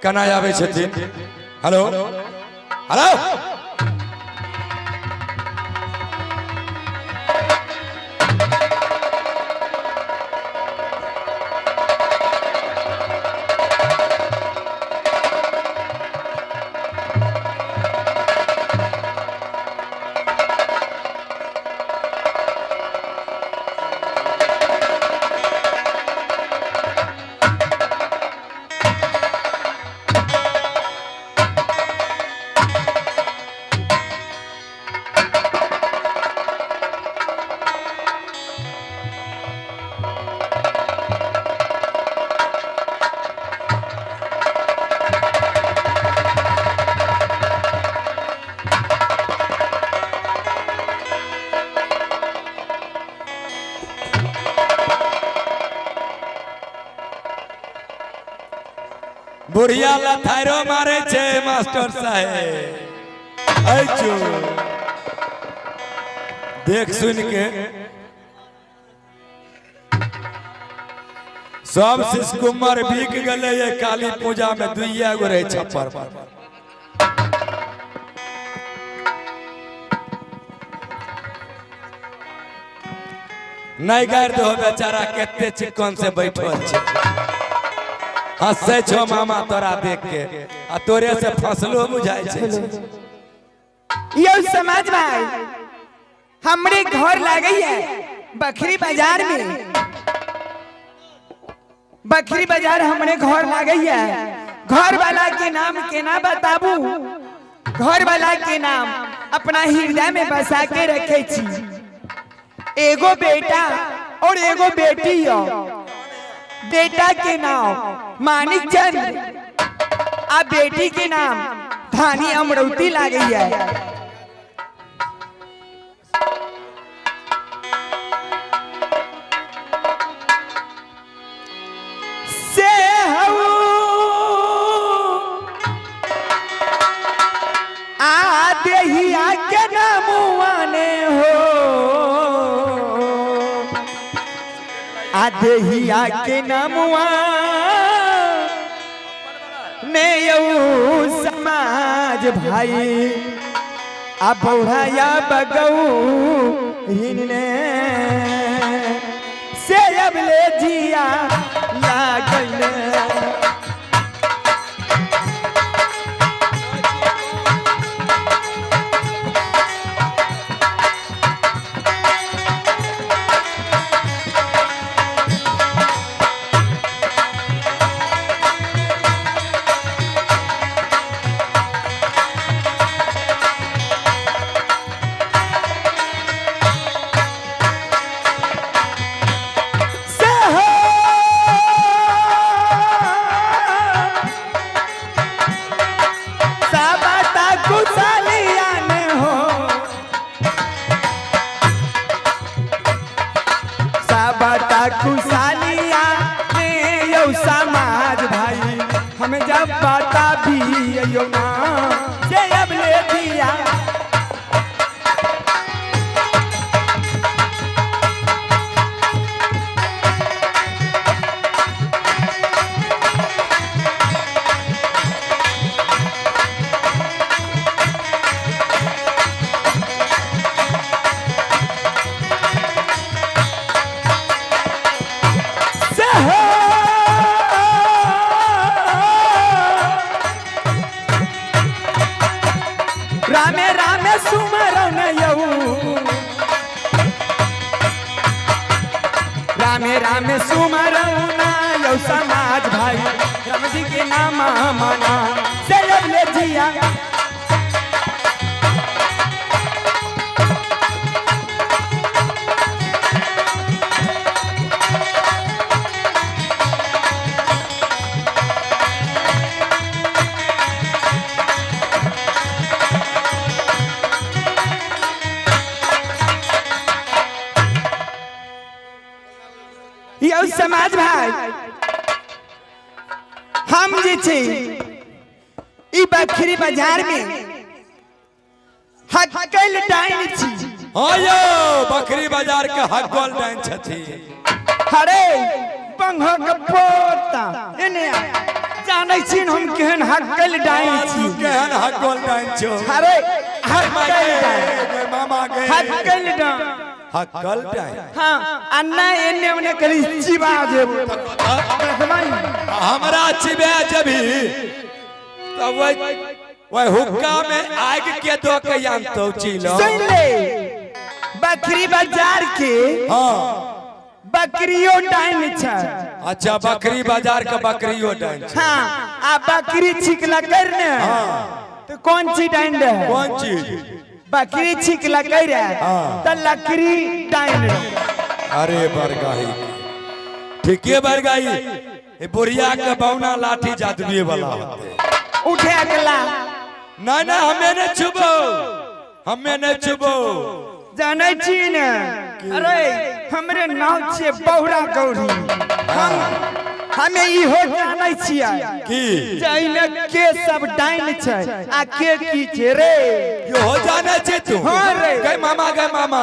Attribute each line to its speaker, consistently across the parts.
Speaker 1: केना आबै छथिन। हेलो हेलो, बुढ़िया लथारो मारे छे मास्टर साहेब। ऐचो देख सुन के सब शिशकुमार बिक गले ये काली पूजा में दुइया गो रहे छप्पर पर। नहीं गार दो बेचारा केते चिकन से बैठल छे, हंसे छो मामा तोरा देख के आ तोरे से फसलो बुझाय छे।
Speaker 2: यो समाज भाई हमरे घर लागई है बखरी बाजार में, बखरी बाजार हमरे घर लागई है। घर वाला के नाम केना बताबू, घर वाला के नाम अपना हृदय में बसा के रखे छी। एगो बेटा और एगो बेटी हो, बेटा के नाम मानिक चंद्र आ बेटी के नाम धानी अमरौती लागई है। से हऊ आ देहिया के नामुआने हो, आ देहिया के नामुआ ने यौ समाज भाई आ बौढ़ाया बगऊ ने से अब ले जिया लागल। खुशालिया ने यौ समाज भाई हम जब बता भी यो ना से अब ले दिया। रामे रामे सुमरन यऊ, रामे रामे सुमरन यऊ समाज भाई राम जी के नाम मना से अब ले जिया। यौ समाज भाई हम जे छे ई बखरी बाजार में हकल डाइन छी।
Speaker 1: हाँ यो बकरी बाजार के हकल डाइन छथि।
Speaker 2: अरे बंघक पोता एने जानै छी न हम केहन हक्कल डाइन छी।
Speaker 1: केहन हकल डाइन छौ?
Speaker 2: अरे हक्कल डाइन।
Speaker 1: गे मामा गे।
Speaker 2: हक्कल डाइन।
Speaker 1: हकल डाइन।
Speaker 2: हाँ, आ नहि एने ओने करी चिबा जेबो। देखबै।
Speaker 1: हमरा चिबे जबी तऽ वही वही हुक्का में आग के दो के आनतो चिलो।
Speaker 2: सुन ले, बकरी बाजार के
Speaker 1: हाँ
Speaker 2: बकरियो डाइन छै।
Speaker 1: अच्छा, बकरी बाजार के बकरियो डाइन छै।
Speaker 2: हाँ, आ बकरी छिकलकै ने।
Speaker 1: हाँ।
Speaker 2: तो कौन चीज डाइन रहे?
Speaker 1: कौन चीज?
Speaker 2: बकरी छिकलकै रहे।
Speaker 1: हाँ।
Speaker 2: तो लकड़ी डाइन रहे।
Speaker 1: अरे बरगाही, ठीके बरगाही, ए बुढ़िया के बौना लाठी जादुए वाला होते।
Speaker 2: उठे अगला।
Speaker 1: ना ना, हमें नहीं छुबो, हमें नहीं छुबो।
Speaker 2: जानै छी ने? अरे हमरे नाम छियै बहुरा गौरी। हम हमे इहो जानै छियै
Speaker 1: की?
Speaker 2: जाहिमे के सब डाइन छै आ के की छै रे।
Speaker 1: यो जाने छे तू?
Speaker 2: हाँ रे।
Speaker 1: गए मामा, गए मामा,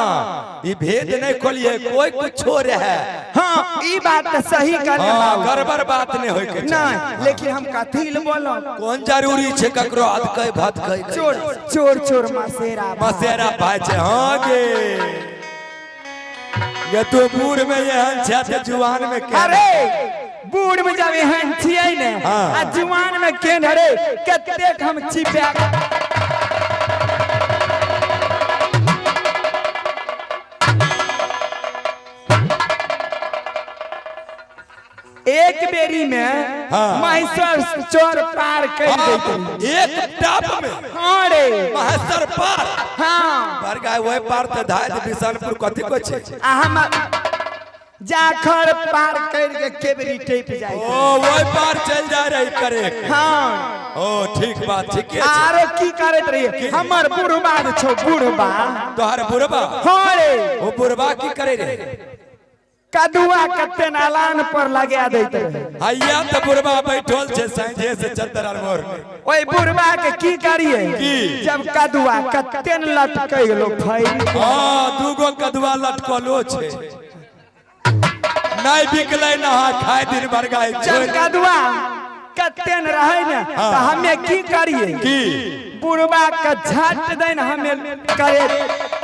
Speaker 1: ई भेद नहीं खोलिए, कोई कुछ छोड़ है।
Speaker 2: हाँ, ई बात तऽ सही कहले
Speaker 1: हाँ,
Speaker 2: बाबू।
Speaker 1: गड़बड़ बात नहीं होय के चाही।
Speaker 2: नहीं, लेकिन हम कथी ले बोलब?
Speaker 1: कौन जरूरी छे ककरो अधकै भतकै?
Speaker 2: चोर चोर चोर मसेरा भाई।
Speaker 1: मसेरा भाई छे। हाँ गे, ये तू बूढ़ में एहन छे ते जुआन में के?
Speaker 2: अरे बूढ़ में जब एहन छियै ने।
Speaker 1: हाँ।
Speaker 2: आ जुआन में केहन? अरे कतेक हम छिपा एक बेरी में।
Speaker 1: हाँ।
Speaker 2: महेश्वर चोर पार कर दैत।
Speaker 1: एक टाप में?
Speaker 2: हाँ रे।
Speaker 1: महेश्वर पार?
Speaker 2: हाँ।
Speaker 1: बरगाई वही पार ते धाय बिशनपुर कथी को छे?
Speaker 2: आ हम जाखर पार कर के केबरी टेप जाय।
Speaker 1: ओ वही पार चल जा रही करे।
Speaker 2: हाँ।
Speaker 1: ओ ठीक बात, ठीक है।
Speaker 2: आरो की करैत रहिए? हमर बुढ़बा जे छौ, बुढ़बा।
Speaker 1: तोहर बुढ़बा?
Speaker 2: हाँ रे।
Speaker 1: ओ बुढ़बा की करे रे?
Speaker 2: कदुआ कते नालान पर लगा दैत रहे।
Speaker 1: हैया त बुढ़बा बैठल छे सांझे से चद्दर आर मोर।
Speaker 2: ओहि बुढ़बा के की करिए?
Speaker 1: की?
Speaker 2: जब कदुआ कते न लटकै गेलो फैल।
Speaker 1: हाँ, दूगो कदुआ लटकलो छे, नहीं बिकलै नहा खाए दिन बरगाई।
Speaker 2: जब कदुआ कते न रहे ने।
Speaker 1: हाँ।
Speaker 2: तऽ हमे की करिए?
Speaker 1: की?
Speaker 2: बुढ़बा के झट then हमे करे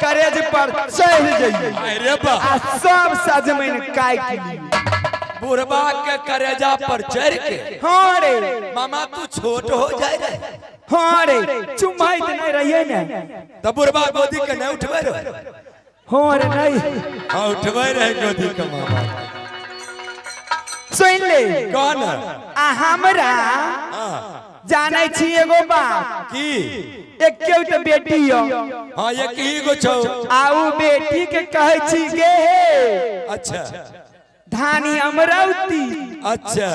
Speaker 2: करेज पर चढ़ जइए।
Speaker 1: अरे बा।
Speaker 2: आ सब सजमनि काटि लियै।
Speaker 1: बुढ़बा के करेजा पर चढ़ के?
Speaker 2: हाँ रे।
Speaker 1: मामा तू छोट हो जाए रे।
Speaker 2: हाँ रे, चुमैत नहीं रहिए ने।
Speaker 1: त बुढ़बा गोदी के नहीं उठबै रे?
Speaker 2: हाँ रे, नहीं।
Speaker 1: हाँ, उठबै रहे गोदी के मामा।
Speaker 2: सुन ले।
Speaker 1: कौन?
Speaker 2: आ हमरा
Speaker 1: हाँ।
Speaker 2: जानै छी एगो बात।
Speaker 1: की?
Speaker 2: एके तऽ बेटी यो।
Speaker 1: हाँ, एक ही गो छौ।
Speaker 2: आ उ बेटी के कहै छी गे हे।
Speaker 1: अच्छा।
Speaker 2: धानी अमरौती।
Speaker 1: अच्छा।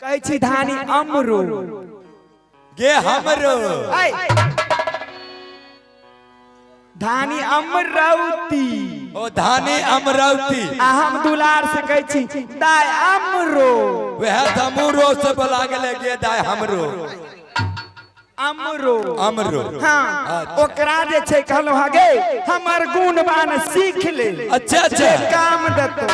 Speaker 2: कहै छी धानी अमरो।
Speaker 1: गे हमरो।
Speaker 2: ऐ धानी अमरौती।
Speaker 1: ओ धानी अमरौती।
Speaker 2: आ हम दुलार से कहै छी दाय अमरो।
Speaker 1: वह तमूरो से बोला गेले गे दाय हमरो।
Speaker 2: अमरो।
Speaker 1: अमरो।
Speaker 2: हाँ।
Speaker 1: अच्छा।
Speaker 2: ओकरा जे छै कहलहुँ हँ गे, हमर गुण बान सीख ले।
Speaker 1: अच्छा अच्छा।
Speaker 2: जे काम देतो।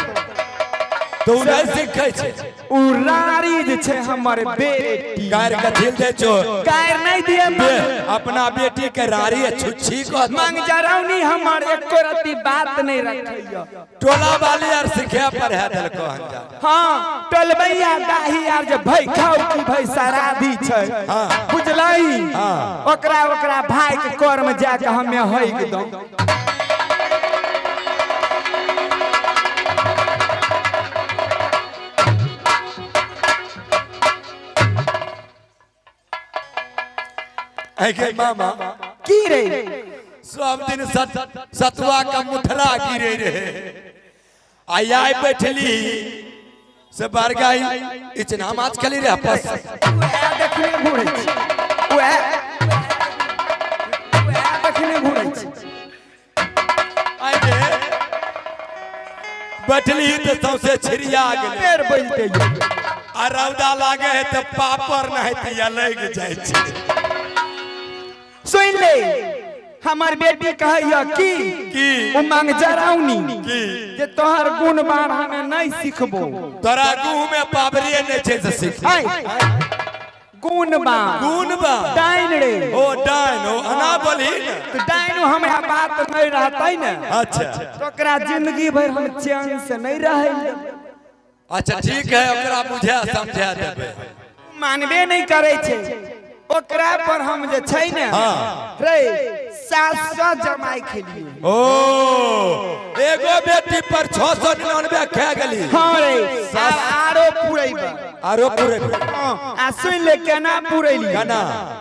Speaker 1: तू नहीं सीखे छे?
Speaker 2: उ रारी जे छै हमर बेटी।
Speaker 1: गायर के दिल दे छो?
Speaker 2: गायर नहीं दिए।
Speaker 1: बे, अपना बेटी के रारी छुच्छी को।
Speaker 2: मंग जरौनी हमर एको रत्ती बात नहीं रखैया।
Speaker 1: टोला वाली यार सीखे पर है दिल को अंजा।
Speaker 2: हाँ, टोलबैया दाही आर जे भई खाउ की भई सराधी छै।
Speaker 1: हाँ।
Speaker 2: बुझलही?
Speaker 1: हाँ।
Speaker 2: ओकरा ओकरा भाई के कर में जाके हमे हइक दौ।
Speaker 1: ऐ गे मामा।
Speaker 2: की रे?
Speaker 1: सब दिन सतुआ का मुठरा गिरे रहे, आई आई बैठली से बरगाई इतना माछ खेली रे आपस।
Speaker 2: उएह देखने घुरै छी, उएह उएह देखने घुरै छी।
Speaker 1: आई गे बैठली तो सौंसे छिड़िया गेलै।
Speaker 2: फेर बोलते ये।
Speaker 1: आ रौदा लागे है तो पापड़ नहीं तो लग जाइ छै।
Speaker 2: सुन ले, हमर बेटी कहैया की
Speaker 1: की?
Speaker 2: उमंग जराउनी
Speaker 1: की?
Speaker 2: जे तोहर गुण बाण हमें नहीं सिखबो।
Speaker 1: तोरा गुह में पाबरिए नहीं छै से सीख।
Speaker 2: ऐ, गुण बा
Speaker 1: गुण बा
Speaker 2: डाइन रे।
Speaker 1: ओ डाइन, ओ अना बोलही ने।
Speaker 2: तो डाइन हमरा बात नहीं रहतै ने।
Speaker 1: अच्छा
Speaker 2: तो ओकरा जिंदगी भर हम चैन से नहीं रहे।
Speaker 1: अच्छा ठीक है, ओकरा बुझा समझा देबै।
Speaker 2: मानबे नहीं करे छे ओकरा पर हम जे छै ने।
Speaker 1: हाँ।
Speaker 2: रे 700 जमाई खेलिए।
Speaker 1: ओ एगो बेटी पर 699 खा गेली।
Speaker 2: हाँ रे आरो पुरैबा।
Speaker 1: आरो पुरैबा।
Speaker 2: आ सुन ले केना पुरैली।
Speaker 1: केना?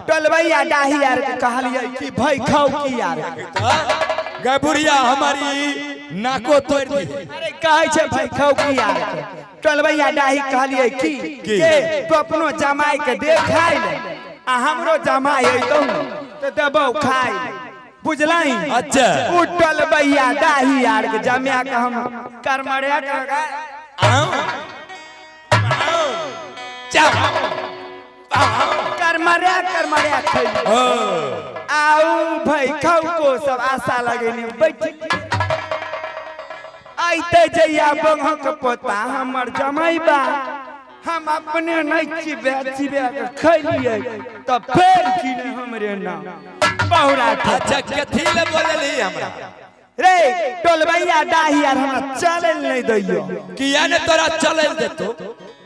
Speaker 2: टलबैया डाही यार के कहलियै कि भाई खाओ की यार।
Speaker 1: गै बुढ़िया हमारी नाको तोड़ दी।
Speaker 2: अरे कहै छै भाई खाओ की यार। टलबैया डाही कहलियै कि के तू अपनो जमाई के दे खाइ ले आ हमरो जमाई अइतौ त देबौ खाइ ले, बुझलही?
Speaker 1: अच्छा।
Speaker 2: उ टलबैया डाही यार के जमाया के हम करमरिया के करमरिया करमरिया खैली। आउ भाई खाऊ को सब आशा लगेने बैठ आइते जइया बंहक पोता हमर जमाइबा हम अपने नहीं चिबे चिबे के खैलिए त फेर की ने हमरे नाम बहुरा।
Speaker 1: अच्छा कथी ले बोलली हमरा
Speaker 2: रे टोलबैया डाही यार हमरा चले नहीं दैयो।
Speaker 1: किया ने तोरा चले देतो?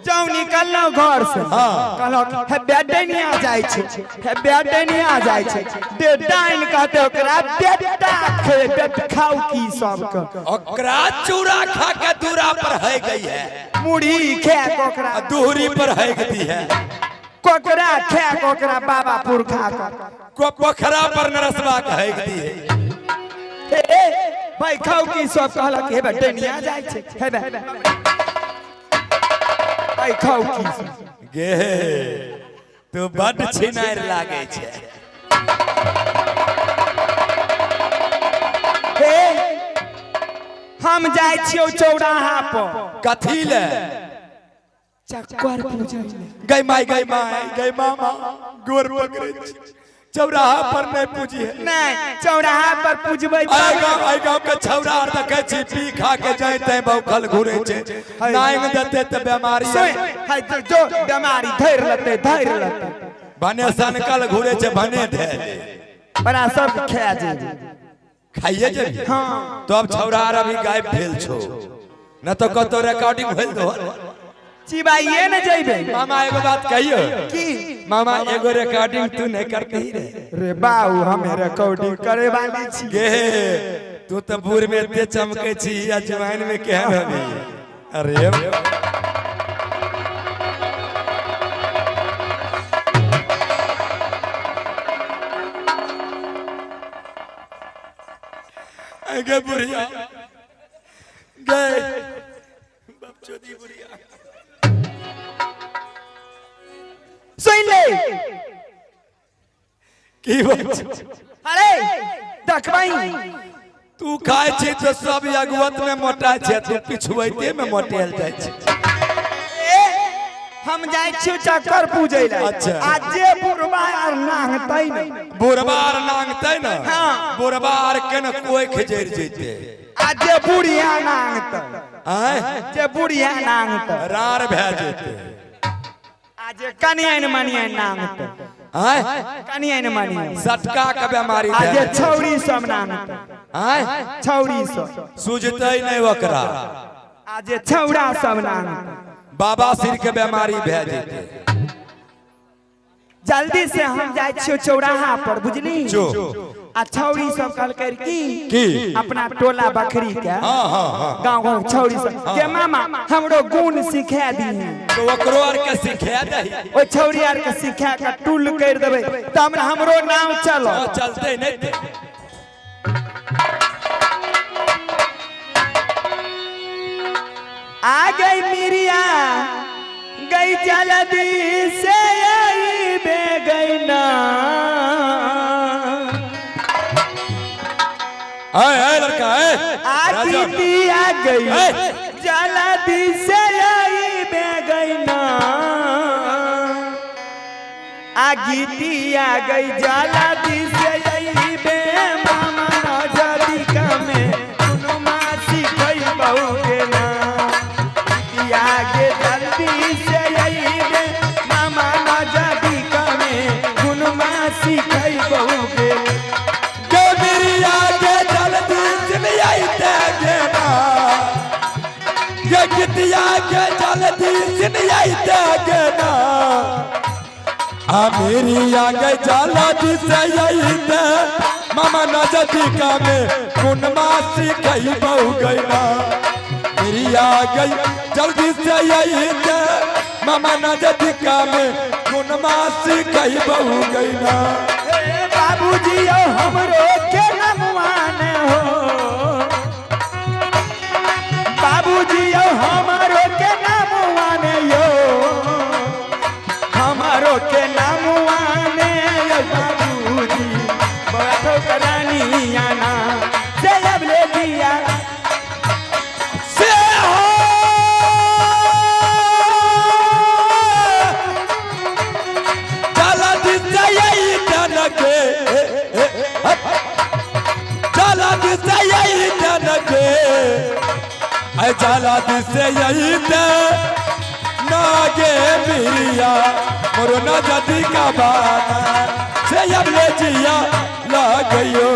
Speaker 2: जाऊ निकललहुँ घर से।
Speaker 1: हाँ।
Speaker 2: कहलक हे बेडनिया जाइ छै, हे बेडनिया जाइ छै। दे डाइन कहते ओकरा बेटा खे बेट खाऊ की सबके।
Speaker 1: ओकरा चूड़ा खा के दूरा पर है गई है,
Speaker 2: मुढ़ी खे के ओकरा
Speaker 1: दूरी पर है गई है,
Speaker 2: कोकरा खे के ओकरा बाबा पुरखा के
Speaker 1: को पोखरा पर नरसवा के है गई है।
Speaker 2: हे भाई खाऊ की सब कहलक हे बेडनिया जाइ छै, हे बे भाई खाऊ की सब।
Speaker 1: गे तू बड छिनार लागे छे।
Speaker 2: हे हम जाइ छियौ चौराहा पर।
Speaker 1: कथी ले?
Speaker 2: चक्कर पूजै ले।
Speaker 1: गई माई गई माई गई मामा गोर पकड़े छी। चौराहा पर नहीं पूजी है।
Speaker 2: नहीं चौराहा पर पूजबै।
Speaker 1: आई गांव के छौरा आर देखै छी पी खा के जाइते बौखल घुरै छै, नाइंग देते त बेमारी
Speaker 2: है जो बेमारी धरि लेतै धरि लेतै।
Speaker 1: भने सनकल घुरै छै भने धै दे
Speaker 2: बड़ा सब खा जेबै
Speaker 1: खाइए जेबी।
Speaker 2: हाँ।
Speaker 1: तो अब छौरा आर अभी गायब भेल छौ न तो कतौ रिकॉर्डिंग भेल दो
Speaker 2: चिबाइए न जेबै।
Speaker 1: मामा एगो बात कहियो
Speaker 2: की?
Speaker 1: मामा एगो रिकॉर्डिंग तू नहीं करते ही रे।
Speaker 2: रे बाऊ हमें रिकॉर्डिंग करे वाली छी।
Speaker 1: गे तू तो बूढ़ में एते चमकै छी आ जवान में केहन हबी। अरे गे बुढ़िया गे बपचोदी बुढ़िया
Speaker 2: सुन ले
Speaker 1: की बात?
Speaker 2: अरे देखबही
Speaker 1: तू खाय छी तो सब अगुवत में मोटा छै, तू पिछुआइते में मोटेल जाइ छै।
Speaker 2: हम जाइ छियौ चक्कर पूजै ले।
Speaker 1: अच्छा।
Speaker 2: आ जे बुढ़बा आर नांगतै ने,
Speaker 1: बुढ़बा आर नांगतै ने।
Speaker 2: हाँ।
Speaker 1: बुढ़बा आर के ने कोइ खजरि जैते।
Speaker 2: आ जे बुढ़िया नांगतै,
Speaker 1: आँय
Speaker 2: जे बुढ़िया नांगतै
Speaker 1: रार भए जेतै।
Speaker 2: आ जे कनियन मनियन नांगतै,
Speaker 1: आँय
Speaker 2: कनियन मनियन
Speaker 1: सटका के बेमारी
Speaker 2: आ जे छौरी सब नांगतै,
Speaker 1: आँय
Speaker 2: छौरी सब
Speaker 1: सुझतै नहि ओकरा।
Speaker 2: आ जे छौरा सब नांगतै
Speaker 1: बाबा सिर के बेमारी भए जेतै।
Speaker 2: जल्दी से हम जाइ छियौ चौराहा पर बुझली। आ छौरी सब कहलकै की अपना टोला बकरी के।
Speaker 1: हाँ हाँ हाँ
Speaker 2: गाँव गाँव छौरी सब के मामा हमरो गुण सिखा दी।
Speaker 1: तो ओकरो आर के सिखा दही।
Speaker 2: ओ छौरी आर के सिखा के टूल कर देबै त हमरा हमरो नाम चलो।
Speaker 1: चलते नहीं।
Speaker 2: आ गई मिरिया गई जल्दी से आई बे गई ना।
Speaker 1: आए लड़का
Speaker 2: आती आ गई जल्दी से आई बे गई ना। आगीती आ गई जल्दी से आई बे मामा ना जल्दी कमे सुनो मासी गई बहू के ना। आगे जल्दी से आई बे मामा ना जल्दी
Speaker 1: में आइते गे ना। आ मेरी आगे जाला दिसे आइते मामा नजदीका में कुनमा सिखई बहु गई ना। मेरी आ गई जल्दी से आइते मामा नजदीका में कुनमा सिखई बहु गई ना।
Speaker 2: बाबूजी यो हमरो के नमवान हो, बाबूजी यो हमरो के नमवान यो, हमरो के नमवान यो बाबूजी बैठो करानी आना से अब ले दिया
Speaker 1: से हो जाला दिसे आइते न के, जाला दिसे आइते न के, ऐ जाला दिसे आइते नागे बिरिया मोरो नजदी का बाना से अब ले जिया लगयो।